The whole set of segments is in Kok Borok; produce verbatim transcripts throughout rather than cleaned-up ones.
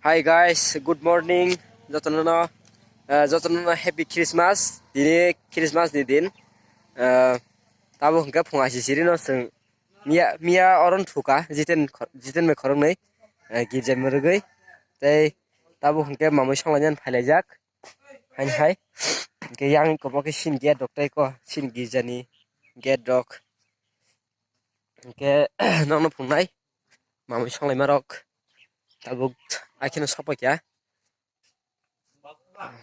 Hi guys, good morning. Jotono no, eh, jotono no happy Christmas. Dini Christmas ni din. Eh, tabo hwnkhe phung aisi siri no chwng miya, miya oron thuka, Jiten, Jiten bai khoroknwi, eh, girja mwrwgwi. Tei tabo hwnkhe mamwi songlainani phailaijak. Haini hai. Hwnkhe yang kobo khe sin gate rok tei ko, sin girja ni gate rok. Hwnkhe nokno phungnai. Mamwi songlaima rok. Tabuk akheno sopakya.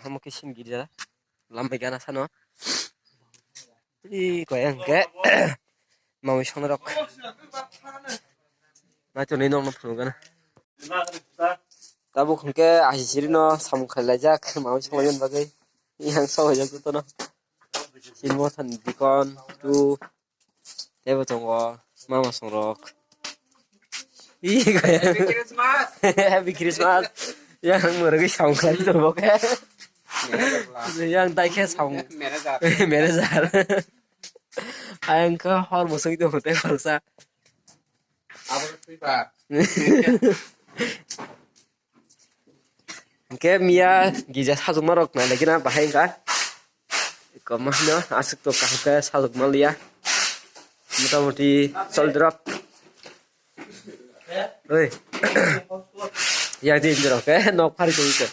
Omo khe sin girja. Lambai gana sano. Ih, koi ang khe. Mamwi songna rok. Naitonwi nokno phunukgana. Tabuk hwnkhe aisi siri no samung khlai laijak. Mamwi songlaimani bagwi. Yang songlaijak jotono. Sin mothani dikon, tu. Teibo tongo mama songrok. Ih, kaya. Happy Christmas. Happy Christmas. Yang mwrwgwi samung khlai tongo khe. Yang tai khe samung. Manager. Manager. Ayang khe hor musung tongo tei khoroksa. Abo khe sweeper. Hwnkhe miya gija sajwkma rok nailai gina bahai wngkha. Eko ma hino aswk to kaham khe sajwkma liya. Motamoti chol drop. Oi. Yak di injero khe nok phari tongwi khe.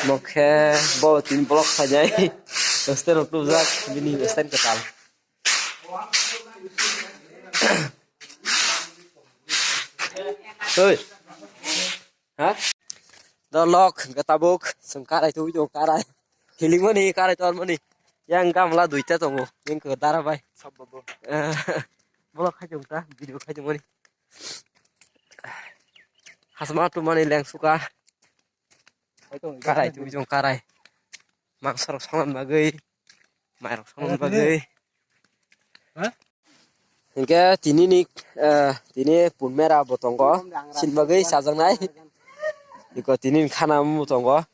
Mokhe bo tin block khainai. Stand rok tubujak bini stand kwtal. Oi. Ha? Do lok hwnkhe tabuk chwng karai tubui tongo, karai. Hilikmani karai tormani. Yang gamla duita tongo. Yang khe dara bai. Sab bobo. Eh, vlog khai tongta, video khai tongmani. Hasma tumani lengsuka. Karai tubui tongo, karai. Mangsorok songna bagwi. Mairok songna bagwi. Ha? Hingke tini ni, eh, tini punmera bo tongo, sin bagwi chajaknai. Iko tini ni khana bo tongo,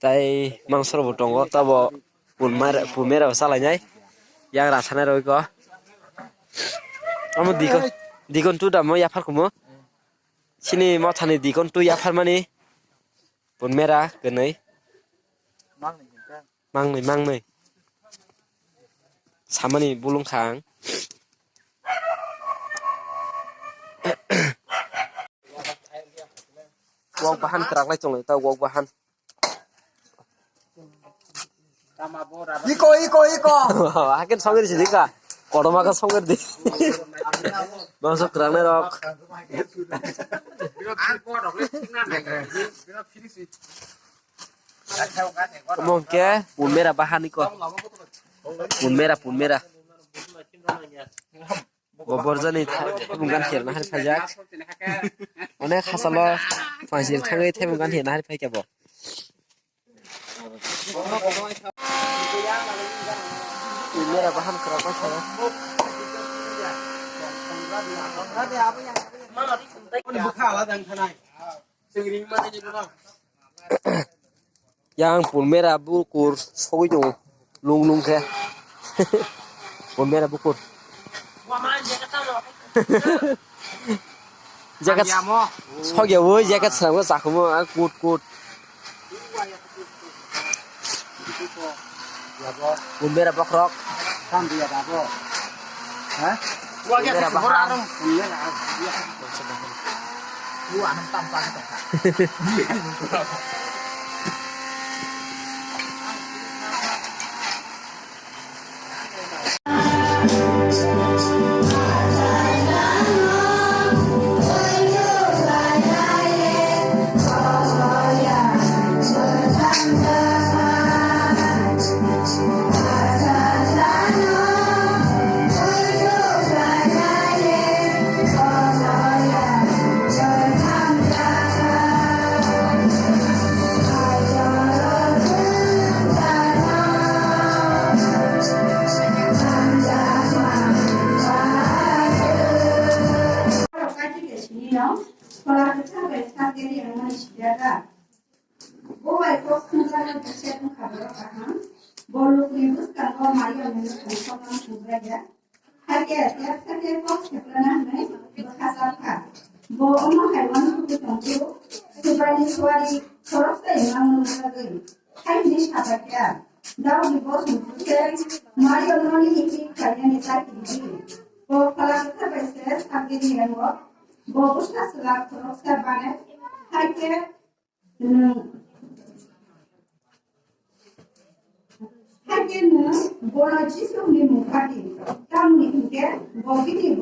tai mangso bo tongo, tabo punmera, punmera bo chalainai. Yang rasanai rok iko. Amo dikon, dikon tu damo yaphar kumo. Sini mothani dikon tu yaphar mani. Punmera kwnwi. Mangnwi, mangnwi. Samani bulung kha ang. Wok bahan kwrak lai tonglai ta, wok bahan. Iko, iko, iko. Hakin songir sini ka. Kotorma khe songir di. Mangso kwrangnai rok. Omo hwnkhe punmera bahan iko. Punmera, punmera. Bo borjani thai-, thaibung gan kherna hari phaijak. Onek hachalo phanchir thangwi thaibung gan kherna hari phaikha bo. Mera bahan kwrak bai kha. Yang punmera bukur sogwi tongo. Lung lung khe. Punmera bukur. Jacket sogya bo, jacket swnamwi chakhwmo, ang kut kut. Punmera bokhorok. Punmera bahan. Borok kaitwi khe sinino, Phola Kwthar bai sak gari wngmani sijakha. Bo bai kok swngjaknai bwswk wngkha borok kaham. Bo lukni bwskango maya hwnwi tongthokma swngjakya. Hakhe yaksa khe kok seplana hwnwi bwkha chapkha. Bo omo hai uansugwi tongphuru, Subraiyungni suari khoroksa imang nukjagwi. Hai hwnwi sajakya, Daudni bosong bwse Mario noni hiti khlainani ta kiridi. Bo Phola Kwthar bai se sakni yango. Bo bwsa chwla khoroksa bane, hai khe, nwng, hai khe nwng bono Jisu hwnwi mung kha di. Tamni hwnkhe bo bini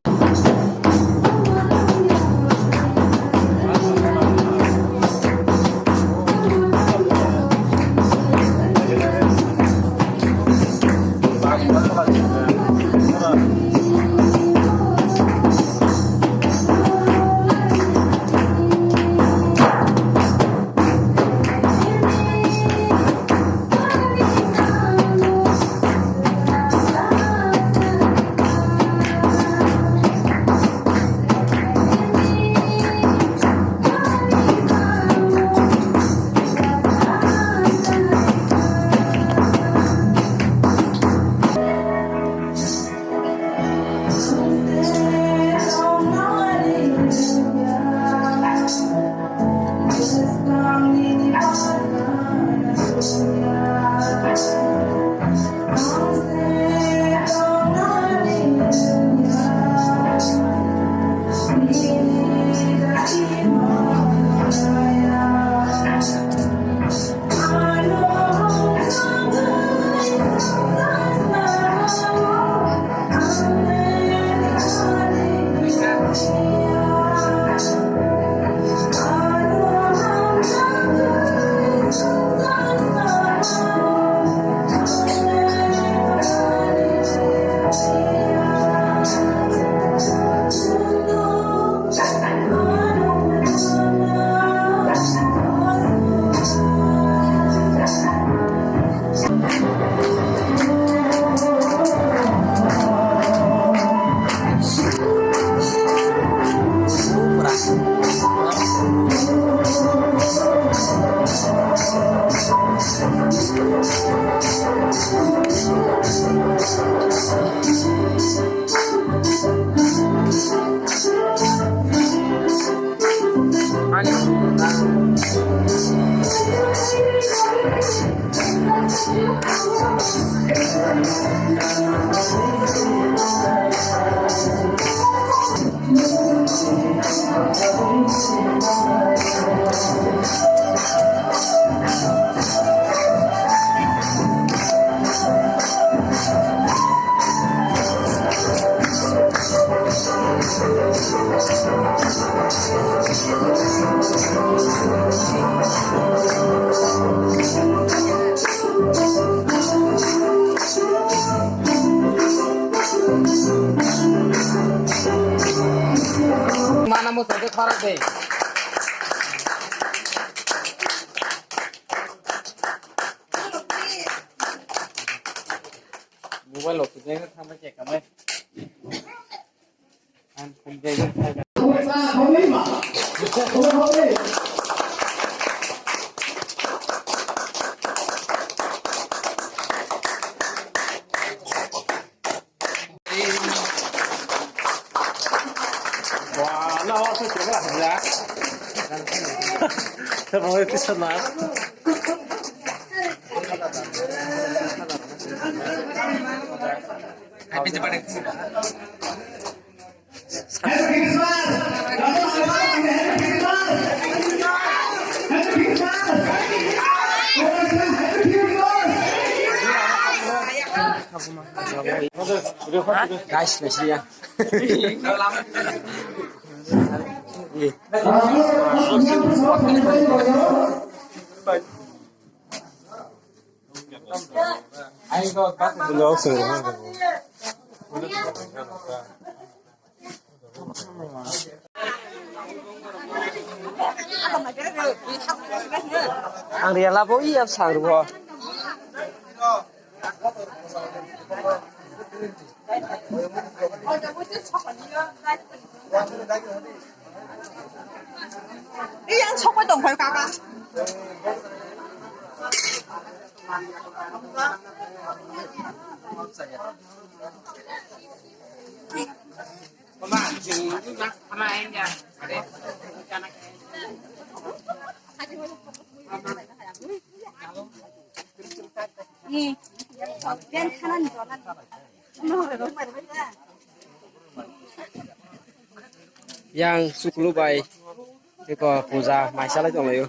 Mana mo tode khara de. Mobile lo tujeng thangma ke kamai. Ang phone ke. Guys, guys, ya. Ang real abo iya sang rugo. Iya, sokoi tongkha kaka. Yang suklu bai eko puja mai salai tonglaio.